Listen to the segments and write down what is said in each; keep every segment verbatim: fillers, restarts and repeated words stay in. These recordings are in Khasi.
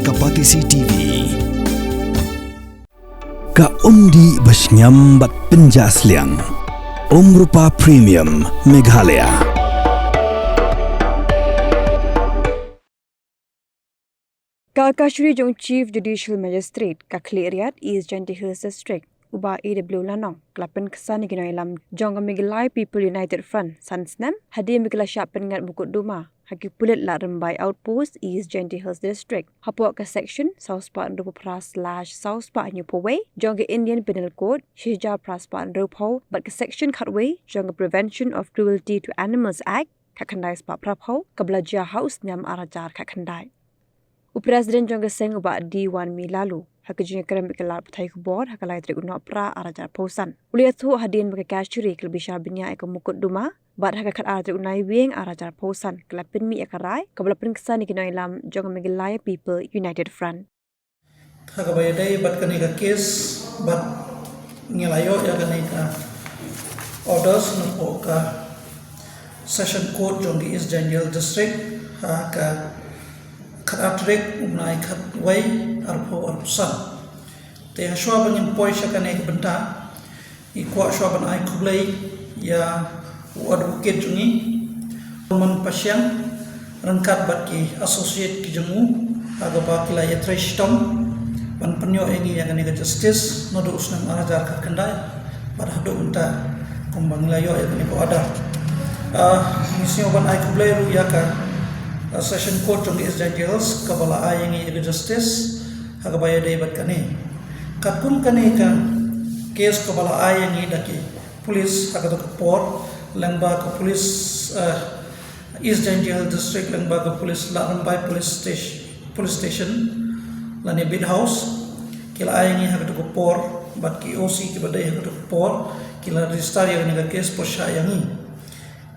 Ka Batesi T V. Ka umdih ba shngiam bad pynjah sliang. Umrupa Premium Meghalaya. Ka kashuri jong Chief Judicial Magistrate ka Khliehriat East Jaintia Hills District, u Bah A W Lanong, ka la pynksan ïa ki nongïalam jong ka Meghalaya People United Front san snem hadien ba ki la shah pynngat mukotduma ha ki pulit Ladrymbai Outpost, East Jaintia Hills District, hapoh ka section saw spah hynriewphew phra slash saw spah hynñiewphew wei jong ka Indian Penal Code, shi hajar phra spah hynriewphew bad ka section khatwei jong ka Prevention of Cruelty to Animals Act, khatkhyndai spah phraphew, kaba la jia ha u snem ar hajar khatkhyndai. U President jong ka seng, u Bah D Wanmi Laloo, ha ka jingïakren bad ki lad pathai khubor ha ka lai tarik u Nohprah ar hajar arphew san, u la ïathuh hadien ba ka kashuri ka la bishar bniah ïa ka mukotduma bad ha ka khatar tarik u Naiwieng ar hajar arphew san ka la pynmih ïa ka rai kaba la pynksan ïa ki nongïalam jong ka Meghalaya People United Front. Ha kaba ïadei bad kane ka case, bad ngi la ïoh ïa kane ka orders napoh ka Session Court jong ka East Jaintia Hills District ha ka khatar tarik u bnai khatwei arphew arphew san. Te hashwa ba ngin poi sha kane ka bynta, ngi kwah shuwa ban ai khublei ïa u advocate jong ngi, Roman Pasiang, ryngkat bad ki associate ki jong u, ha kaba ki la ïatrei shitom ban pynïoh ïa ngi ïa kane ka justice naduh u snem ar hajar khatkhyndai bad haduh mynta kumba ngi la ïoh ïa kane ka order. Ah, ngi sngew ban ai khublei ruh ïa ka, ah, Session Court jong ka East Jaintia Hills kaba la ai ïa ngi ïa ka justice ha kaba ïadei bad kane. Katkum kane ka case kaba la ai ïa ngi da ki police ha kato ka por, lyngba ka police, eh, East Jaintia Hills District, lyngba ka police Ladrymbai Police Station, Police Station lane Beat House, ki la ai ïa ngi ha kato ka por, bad ki O C kiba dei ha kato ka por ki la register ïa kane ka case pyrshah ïa ngi.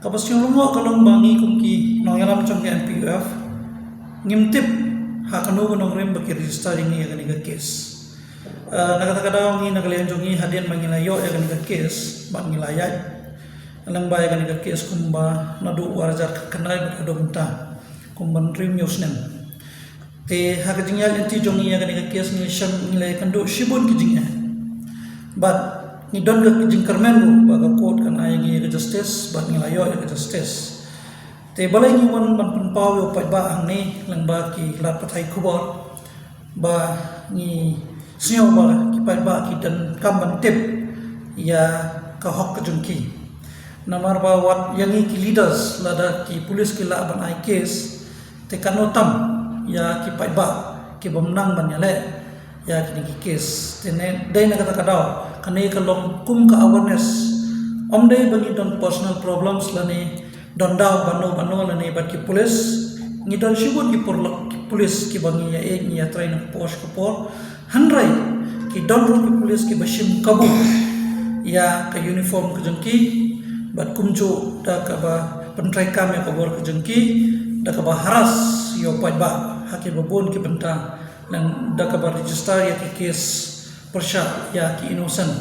Kaba sngewlyngngoh ka long ba ngi kum ki nongïalam jong ka M P U F ngim tip ha kano ka nongrim ba ki register ïa ngi ïa kane ka case. Eh, na kata ka daw ngi na ka liang jong ngi hadien ba ngi la ïoh ïa kane ka case bad ngi la ïaid lyngba ïa kane ka case kumba naduh u ar hajar khatkhyndai bad haduh mynta kumba hynriew hynñiew snem. Te ha ka jingïaid lynti jong ngi ïa kane ka case ngi shem ngi la ïakynduh shibun ki jingeh. Bad ngi don ka jingkyrmen ruh ba ka court kan ai ïa ngi ïa ka justice bad ngi la ïoh ïa ka justice. Te balei ngi wan ban pynpaw ïa u paidbah hangne lyngba ki lad pathai khubor ba ngi sngew ba ki paidbah ki donkam ban tip ïa ka hok ka jong ki. Namar ba wat ïa ngi ki leaders lada ki police ki lah ban ai case, te katno tam ïa ki paidbah ki bym nang ban ïaleh ïa kine ki case. Te ne dei na kata ka daw kane ka long kum ka awareness. Ym dei ba ngi don personal problems lane don daw bano bano lane bad ki police. Ngi don shibun ki purlok ki police kiba ngi ïa ïeit ngi ïatrei na ka por sha ka por. Hynrei ki don ruh ki police kiba shim kabu ïa ka uniform ka jong ki bad kumjuh da kaba pyntreikam ïa ka bor ka jong ki da kaba harass ïa u paidbah ha kiba bun ki bynta, lane da kaba register ïa ki case pyrshah ïa ki innocent.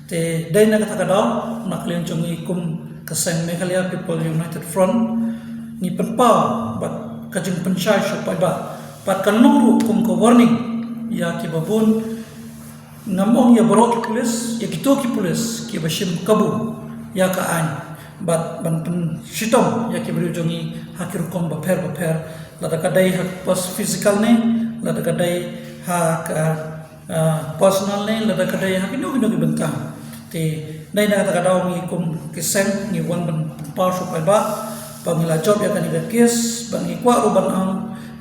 Te dei na kata ka daw na ka liang jong ngi kum ka seng Meghalaya People United Front ngi pynpaw bad ka jingpynshai sha u paidbah bad ka long ruh kum ka warning ïa kiba bun. Ngam ong ïa baroh ki police, ïa kito ki police kiba shim kabu ïa ka aiñ bad ban pynshitom ïa ki briew jong ngi ha ki rukom bapher bapher, lada ka dei ha ka pos physical ne, lada ka dei ha ka, ah, personal ne, lada ka dei ha kino kino ki bynta. Te dei na kata ka daw ngi kum ki seng ngi wan ban pynpaw sha u paidbah ba ngi la jop ïa kane ka case, ba ngi kwah ruh ban ong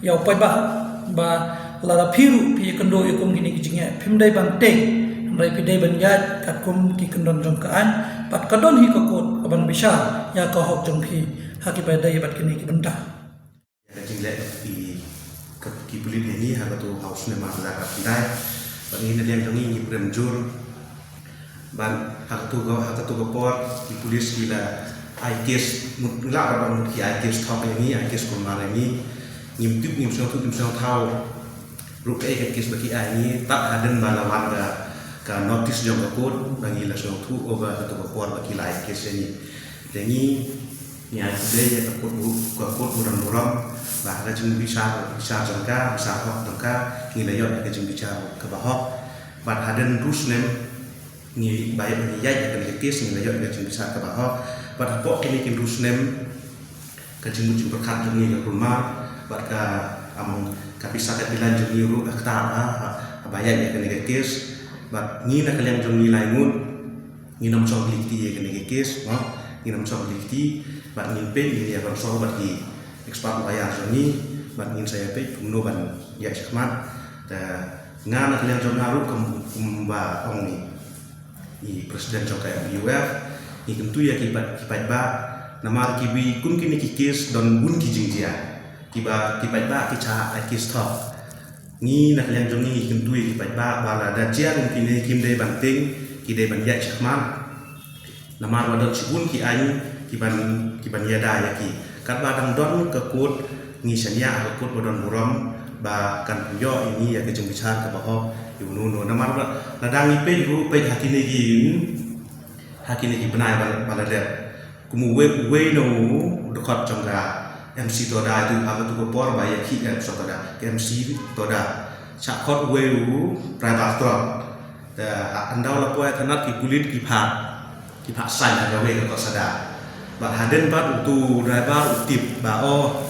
ïa u paidbah ba lada phi ruh phi ïakynduh ïa kum kine ki jingeh phim dei ban tieng, hynrei phi dei ban ïaid katkum ki kyndon jong ka aiñ bad ka don hi ka court kaban bishar ïa ka hok jong phi ha kiba dei bad kine ki bynta. Ka jingleh ki, ka, ki pulit ïa ngi ha kato ha u snem ar hajar khatkhyndai. Bad ngi na liang jong ngi ngi prem jur. Bad ha kato ka, ha kato ka por ki police ki la ai case, mut la ba mut ki ai case thok ïa ngi, ai case kulmar ïa ngi. Ngim tip, ngim sngewthuh, ngim sngewthaw ruh kaei ka case ba ki ai ïa ngi, tad hadien ba la wan ka, ka notice jong ka court ba ngi la sngewthuh, oh, ba kato ka por ba ki la ai case ïa ngi. Te ngi, ngi ai khublei ïa ka court, ka court burom burom, Ba ka jingbishar, bishar jong ka, bishar hok jong ka, ngi la ïoh ïa ka jingbishar kaba hok. Bad hadien hynriew snem ngi ba ïa ngi ïaid ïa kane ka kes, ngi la ïoh ïa ka jingbishar kaba hok. Bad hapoh kine ki hynriew snem ka jingmut jingpyrkhat jong ngi ka kulmar, bad ka, um, ka pisa ka pyllein jong ngi ruh ka ktah, ha, ha, haba ïaid ïa kane ka kes. Bad ngi na ka liang jong ngi lai ngut ngin ym shong kylli kti ïa kane ka kes, mo, ngin ym shong kylli kti. Bad ngin peit, ngin ïa consult bad ki expert lawyer jong ngi, bad ngin sa ïa peit kumno ban ïaid shakhmat. Te nga na ka liang jong nga ruh kum, kumba ong i, i president jong ka M P U F, ngi kyntu ïa ki paid, ki paidbah, namar ki bun kum kine ki kes don bun ki jingjia. Kiba, ki paidbah ki shah ai kes thok. Ngi na ka liang jong ngi ngi kyntu ïa ki paidbah ba lada jia kum kine kim dei ban tieng, ki dei ban ïaid shakhmat. Namar ba don shibun ki aiñ ki ban, ki ban ïada ïa ki. Katba dang don ka court, ngi shaniah ha ka court ba don burom ba kan pynïoh ïa ngi ïa ka jingbishar kaba hok ïa uno uno. Namar ba lada ngi peit ruh, peit ha kine ki, ha kine ki bnai ba, ba la dep, kum uwei, uwei na u dkhot jong ka M C Toda, ïa tu ha katu ka por ba ïa ki M C Toda, ka M C Toda, shah khot uwei u driver trot. Te ynda u la poi thanat ki pulit ki phah, ki phah sign ha kawei ka kot Sadar. Bad hadien pat utu u driver u tip ba, oh,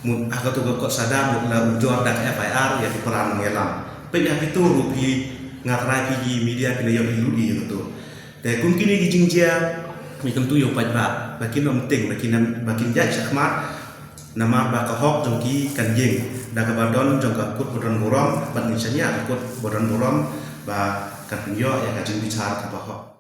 mut ha katu ka kot Sadar mut la ujor da ka F I R ïa ki para nongïalam. Peit ïa kitu ruh phi, nga tharai phi ki media phi la ïoh lut ïa katu. Te kum kine ki jingjia ngi kyntu ïa u paidbah ba kin ym tieng, ba kin ym, ba kin ïaid shakhmat. Namar ba ka hok jong ki kan ïeng da kaba don jong ka court ba don burom, bad ngin shaniah ka court ba don burom ba kan pynïoh ïa ka jingbishar kaba hok.